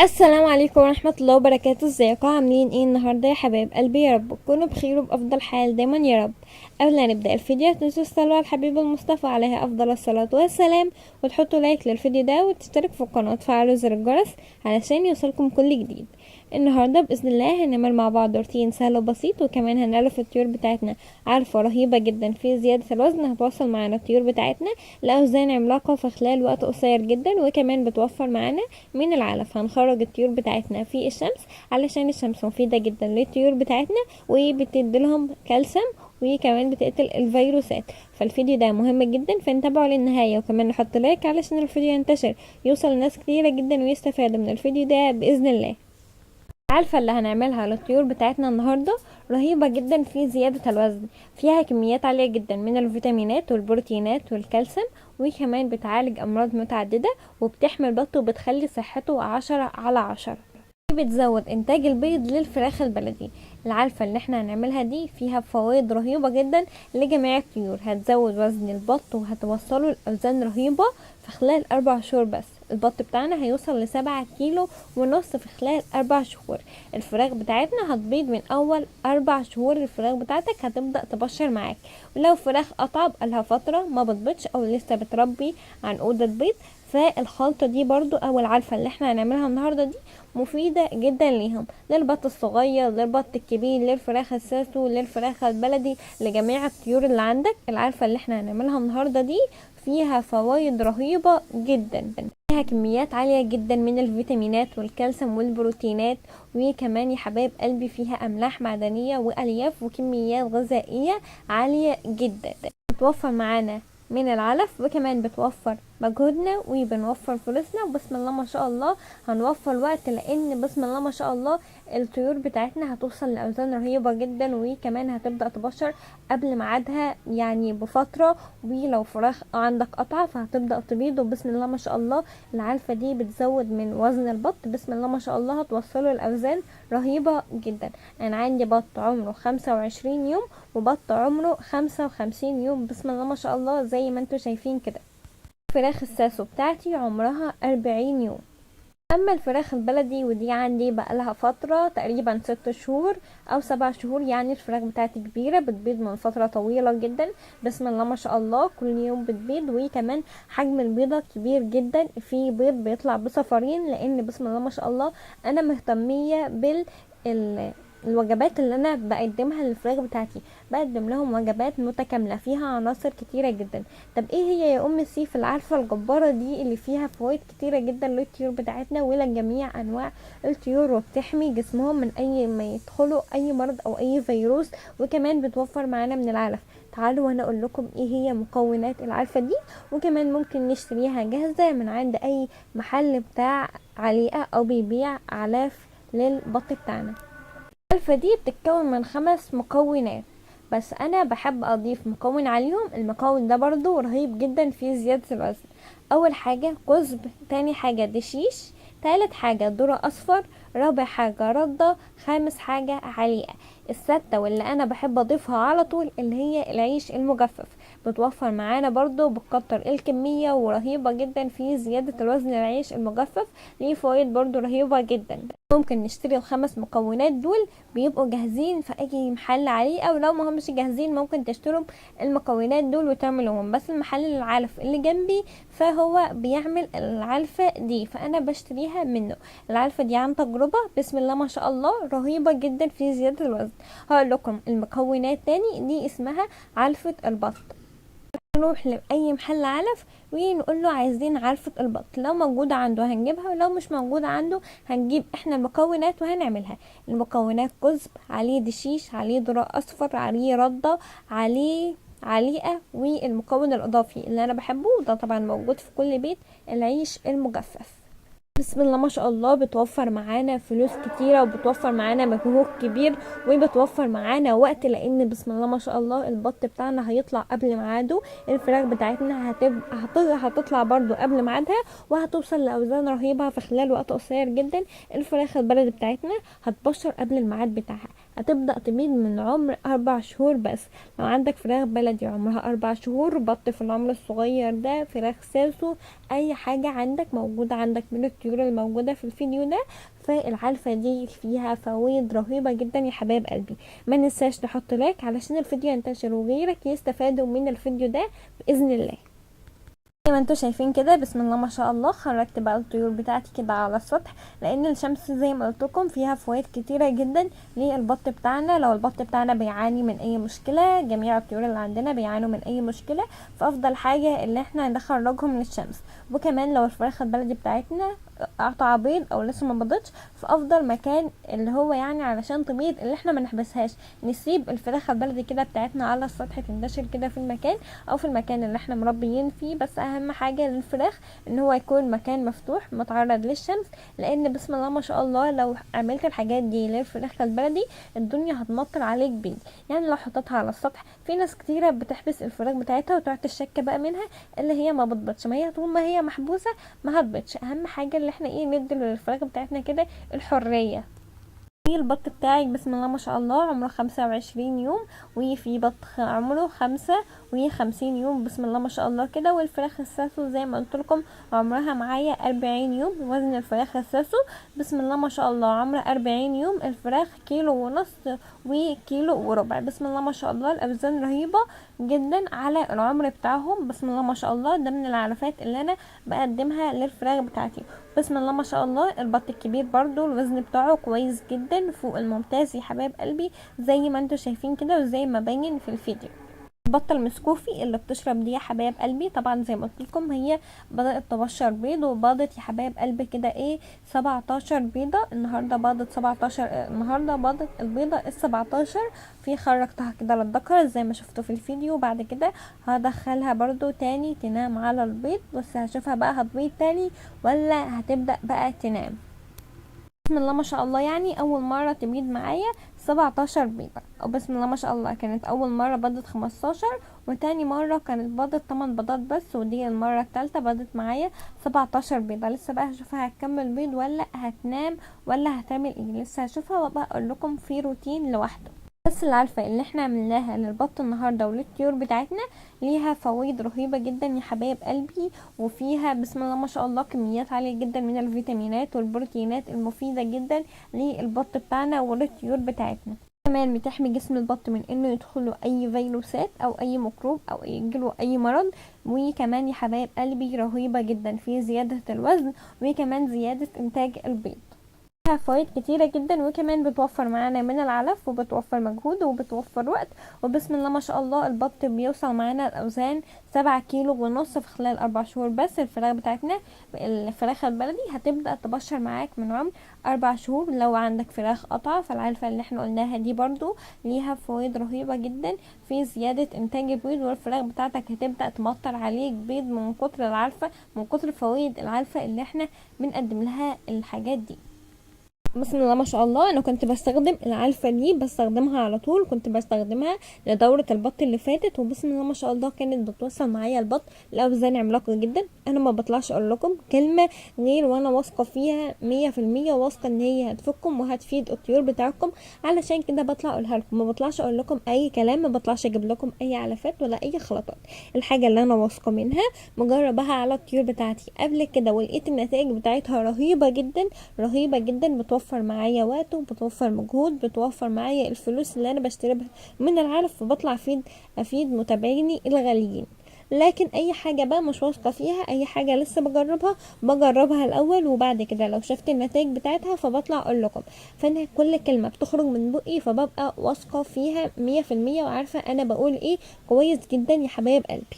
السلام عليكم ورحمة الله وبركاته. ازيكم عاملين ايه النهاردة يا حبايب قلبي؟ يا رب تكونوا بخير وبأفضل حال دايما يا رب. قبل ما نبدأ الفيديو تنسوا الصلاة على الحبيب المصطفى عليه أفضل الصلاة والسلام، وتحطوا لايك للفيديو ده وتشتركوا في القناة وتفعلوا زر الجرس علشان يوصلكم كل جديد. النهاردة بإذن الله هنعمل مع بعض روتين سهل وبسيط، وكمان هنعرف الطيور بتاعتنا عارفة رهيبة جدا في زيادة الوزن. هتوصل معانا الطيور بتاعتنا لأوزان عملاقة في خلال وقت قصير جدا، وكمان بتوفر معانا من العلف. هنخرج الطيور بتاعتنا في الشمس علشان الشمس مفيدة جدا للطيور بتاعتنا وبتديلهم كالسيوم وكمان بتقتل الفيروسات. فالفيديو ده مهم جدا فانتبهوا للنهاية، وكمان نحط لايك علشان الفيديو ينتشر يوصل لناس كتيرة جدا ويستفادوا من الفيديو ده بإذن الله. العلفة اللي هنعملها للطيور بتاعتنا النهاردة رهيبة جدا في زيادة الوزن، فيها كميات عالية جدا من الفيتامينات والبروتينات والكالسيوم، وكمان بتعالج أمراض متعددة وبتحمي البط وبتخلي صحته 10 على 10. بتزود انتاج البيض للفراخ البلدي. العلفة اللي احنا هنعملها دي فيها فوائد رهيبة جدا لجميع الطيور، هتزود وزن البط وهتوصله لأوزان رهيبة في خلال 4 شهور بس. البط بتاعنا هيوصل ل7.5 كيلو في خلال 4 شهور. الفراخ بتاعتنا هتبيض من اول 4 شهور، الفراخ بتاعتك هتبدأ تبشر معاك. ولو فراخ قطع بقالها فترة ما بتبيضش او لسه بتربي عنقود البيض، فالخلطة دي برضو او العلفة اللي احنا هنعملها النهاردة دي مفيدة جدا ليهم، للبط الصغير، للبط الكبير، للفراخ الساسو، للفراخ البلدي، لجميع الطيور اللي عندك. العلفة اللي احنا هنعملها النهاردة دي فيها فوائد رهيبة جدا، فيها كميات عالية جدا من الفيتامينات والكالسيوم والبروتينات، وكمان يا حبايب قلبي فيها املاح معدنية والياف وكميات غذائية عالية جدا. بتوفر معانا من العلف، وكمان بتوفر مجهودنا وبنوفر فلوسنا، وبسم الله ما شاء الله هنوفر وقت، لان بسم الله ما شاء الله الطيور بتاعتنا هتوصل لاوزان رهيبة جدا، وكمان هتبدأ تبشر قبل ميعادها بفترة. ولو فراخ عندك قطعة فهتبدأ تبيض، وبسم الله ما شاء الله العلفة دي بتزود من وزن البط، بسم الله ما شاء الله هتوصله لاوزان رهيبة جدا. انا عندي بط عمره 25 يوم وبط عمره 55 يوم، بسم الله ما شاء الله زي ما انتوا شايفين كده. فراخ الساسو بتاعتي عمرها 40 يوم. اما الفراخ البلدي ودي عندي بقالها فترة تقريبا 6 شهور او 7 شهور، الفراخ بتاعتي كبيرة، بتبيض من فترة طويلة جدا بسم الله ما شاء الله، كل يوم بتبيض، وكمان حجم البيضة كبير جدا، في بيض بيطلع بصفارين، لان بسم الله ما شاء الله انا مهتمية بال الوجبات اللي انا بقدمها للفراخ بتاعتي، بقدم لهم وجبات متكاملة فيها عناصر كتيرة جدا. طب ايه هي يا ام سيف العلفة الجبارة دي اللي فيها فوائد كتيرة جدا للطيور بتاعتنا ولجميع انواع الطيور، وبتحمي جسمهم من اي ما يدخلوا اي مرض او اي فيروس، وكمان بتوفر معانا من العلف؟ تعالوا وانا اقول لكم ايه هي مكونات العلفة دي، وكمان ممكن نشتريها جاهزة من عند اي محل بتاع عليقة او بيبيع اعلاف للبط بتاعنا. العلفة دي بتتكون من 5 مكونات، بس انا بحب اضيف مكون عليهم، المكون ده برضو رهيب جدا في زيادة الوزن. اول حاجة كزب، تاني حاجة دشيش، تالت حاجة ذرة اصفر، رابع حاجة ردة، خامس حاجة عليقة. الستة واللي انا بحب اضيفها على طول اللي هي العيش المجفف، بتوفر معانا برضو، بتكتر الكمية ورهيبة جدا في زيادة الوزن. العيش المجفف ليه فوائد برضو رهيبة جدا. ممكن نشتري ال5 مكونات دول، بيبقوا جاهزين في اي محل عليه، او لو ما همش جاهزين ممكن تشتروا المكونات دول وتعملوهم. بس المحل العلف اللي جنبي فهو بيعمل العلفة دي، فانا بشتريها منه. العلفة دي عن تجربة بسم الله ما شاء الله رهيبة جدا في زيادة الوزن. هقول لكم المكونات تاني، دي اسمها علفة البط. نروح لأي محل علف ونقول له عايزين علفة البط، لو موجودة عنده هنجيبها، ولو مش موجودة عنده هنجيب احنا المكونات وهنعملها. المكونات كزب، عليه دشيش، عليه ذرة اصفر، عليه ردة، عليه عليقة، والمكون الاضافي اللي انا بحبه وده طبعا موجود في كل بيت، العيش المجفف. بسم الله ما شاء الله بتوفر معانا فلوس كتيرة، وبتوفر معانا مجهود كبير، وبتوفر معانا وقت، لان بسم الله ما شاء الله البط بتاعنا هيطلع قبل ميعاده، الفراخ بتاعتنا هتطلع برضو قبل ميعادها، وهتوصل لاوزان رهيبة في خلال وقت قصير جدا. الفراخ البلد بتاعتنا هتبشر قبل الميعاد بتاعها، هتبدأ تبيض من عمر 4 شهور بس. لو عندك فراخ بلدي عمرها 4 شهور، بط في العمر الصغير ده، فراخ ساسو، اي حاجة عندك موجودة عندك من الطيور الموجودة في الفيديو ده، فالعلفة دي فيها فوائد رهيبة جدا يا حبايب قلبي. ما ننساش تحط like علشان الفيديو ينتشر وغيرك يستفادوا من الفيديو ده بإذن الله. زي ما انتوا شايفين كده بسم الله ما شاء الله، خرجت بقى الطيور بتاعتي كده على السطح، لان الشمس زي ما قلت لكم فيها فوائد كتيرة جدا للبط بتاعنا. لو البط بتاعنا بيعاني من اي مشكلة، جميع الطيور اللي عندنا بيعانوا من اي مشكلة، فافضل حاجة اللي احنا نخرجهم للشمس. وكمان لو الفراخ البلدي بتاعتنا قطع بيض او لسه ما بيضتش، فافضل مكان اللي هو يعني علشان تبيض اللي احنا ما نحبسهاش، نسيب الفراخ البلدي كده بتاعتنا على السطح تنتشر كده في المكان او في المكان اللي احنا مربيين فيه. بس اهم حاجة للفراخ ان هو يكون مكان مفتوح متعرض للشمس، لان بسم الله ما شاء الله لو عملت الحاجات دي للفراخ البلدي الدنيا هتمطر عليك بيض. يعني لو حطيتها على السطح، في ناس كتيرة بتحبس الفراخ بتاعتها وتقعد تشك بقى منها اللي هي ما بتبيضش، ما هي طول ما هي محبوسة ما هتبيضش. اهم حاجة اللي احنا ايه ندي للفراخ بتاعتنا كده الحرية. البط بتاعي بسم الله ما شاء الله عمره 25 يوم، وفي بط عمره 55 يوم بسم الله ما شاء الله كده. والفراخ الساسو زي ما قلت لكم عمرها معايا 40 يوم. وزن الفراخ الساسو بسم الله ما شاء الله عمرها 40 يوم، الفراخ 1.5 كيلو وكيلو وربع بسم الله ما شاء الله. الاوزان رهيبة جدا على العمر بتاعهم بسم الله ما شاء الله. ده من العلفات اللي انا بقدمها للفراخ بتاعتي بسم الله ما شاء الله. البط الكبير برضو الوزن بتاعه كويس جدا فوق الممتاز يا حبايب قلبي، زي ما انتوا شايفين كده وزي ما باين في الفيديو. البطة المسكوفي اللي بتشرب دي يا حبايب قلبي، طبعا زي ما قلت لكم هي بدات تبشر بيض، وباضت يا حبايب قلبي كده ايه 17 بيضة النهارده، باضت 17 النهارده، باضت البيضة ال17. في خرجتها كده للذكر زي ما شفتوا في الفيديو. بعد كده هدخلها برضو تاني تنام على البيض، بس هشوفها بقى هتبيض تاني ولا هتبدا بقى تنام. بسم الله ما شاء الله، يعني اول مرة تبيض معايا 17 بيضة، او بسم الله ما شاء الله كانت اول مرة بيضت 15، وتاني مرة كانت بيضت 8 بيضات بس، ودي المرة الثالثة بيضت معايا 17 بيضة. لسه بقى هشوفها هتكمل بيض ولا هتنام ولا هتعمل ايه، لسه هشوفها وابقى اقول لكم في روتين لوحده. بس العلفة اللي احنا عملناها للبط النهاردة وللطيور بتاعتنا ليها فوائد رهيبة جدا يا حبايب قلبي، وفيها بسم الله ما شاء الله كميات عالية جدا من الفيتامينات والبروتينات المفيدة جدا للبط بتاعنا وللطيور بتاعتنا. كمان بتحمي جسم البط من انه يدخله اي فيروسات او اي ميكروب او يجيله اي مرض. وكمان يا حبايب قلبي رهيبة جدا في زيادة الوزن وكمان زيادة انتاج البيض. فيها فوائد كتيرة جدا، وكمان بتوفر معانا من العلف وبتوفر مجهود وبتوفر وقت. وبسم الله ما شاء الله البط بيوصل معانا الأوزان 7.5 كيلو في خلال 4 شهور بس. الفراخ بتاعتنا الفراخ البلدي هتبدأ تبشر معاك من عمر 4 شهور. لو عندك فراخ قطعة فالعلفة اللي احنا قلناها دي برضو ليها فوائد رهيبة جدا في زيادة انتاج البيض، والفراخ بتاعتك هتبدأ تمطر عليك بيض من كتر العلفة، من كتر فوائد العلفة اللي احنا بنقدم لها الحاجات دي. بسم الله ما شاء الله انا كنت بستخدم العلفة دي، بستخدمها على طول، كنت بستخدمها لدورة البط اللي فاتت، وبسم الله ما شاء الله كانت بتوصل معايا البط لاوزان عملاقة جدا. انا ما بطلعش اقول لكم كلمة غير وانا واثقة فيها 100%، واثقة ان هي هتفكم وهتفيد الطيور بتاعكم، علشان كده بطلع اقولها لكم. ما بطلعش اقول لكم اي كلام، ما بطلعش اجيب لكم اي علفات ولا اي خلطات. الحاجة اللي انا واثقة منها مجربها على الطيور بتاعتي قبل كده ولقيت النتائج بتاعتها رهيبة جدا رهيبة جدا، بتوفر معايا وقت وبتوفر مجهود، بتوفر معايا الفلوس اللي انا بشتريها من العلف، وبطلع افيد متابعيني الغاليين. لكن اي حاجة بقى مش واثقة فيها، اي حاجة لسه بجربها الاول، وبعد كده لو شفت النتائج بتاعتها فبطلع اقول لكم. فانا كل كلمة بتخرج من بقي فببقى واثقة فيها 100%، وعارفه انا بقول ايه كويس جدا يا حبايب قلبي.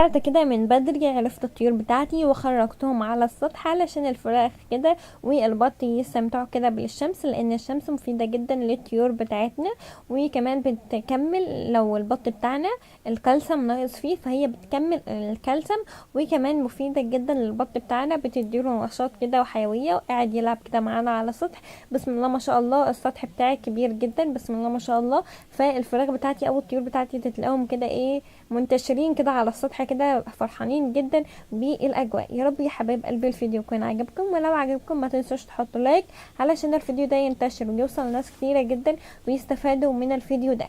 بعد كده من بدري عرفت الطيور بتاعتي وخرجتهم على السطح علشان الفراخ كده والبط يستمتعوا كده بالشمس، لان الشمس مفيدة جدا للطيور بتاعتنا، وكمان بتكمل لو البط بتاعنا الكالسيوم ناقص فيه فهي بتكمل الكالسيوم، وكمان مفيدة جدا للبط بتاعنا، بتديله نشاط كده وحيوية، وقاعد يلعب كده معانا على السطح. بسم الله ما شاء الله السطح بتاعي كبير جدا بسم الله ما شاء الله، فالفراخ بتاعتي او الطيور بتاعتي تتلاقيهم كده ايه منتشرين كده على السطح كده فرحانين جدا بالاجواء. يا رب يا حبايب قلبي الفيديو يكون عجبكم، ولو عجبكم ما تنسوش تحطوا like علشان الفيديو ده ينتشر ويوصل لناس كتيرة جدا ويستفادوا من الفيديو ده.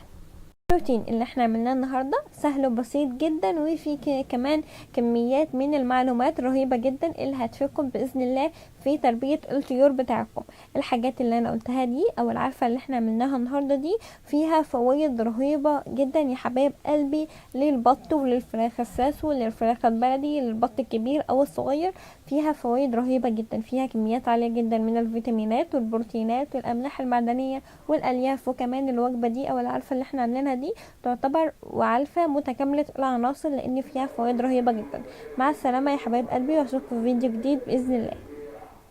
الروتين اللي احنا عملناه النهارده سهل وبسيط جدا، وفي كمان كميات من المعلومات رهيبة جدا اللي هتفيدكم باذن الله في تربيه الطيور بتاعكم. الحاجات اللي انا قلتها دي او العلفه اللي احنا عملناها النهارده دي فيها فوائد رهيبة جدا يا حبايب قلبي، للبط وللفراخ الساس وللفراخ البلدي، للبط الكبير او الصغير، فيها فوائد رهيبة جدا، فيها كميات عالية جدا من الفيتامينات والبروتينات والاملاح المعدنية والالياف. وكمان الوجبة دي او العلفه اللي احنا عاملينها دي تعتبر وعلفة متكاملة العناصر لان فيها فوائد رهيبة جدا. مع السلامة يا حبايب قلبي، واشوفكم في فيديو جديد بإذن الله.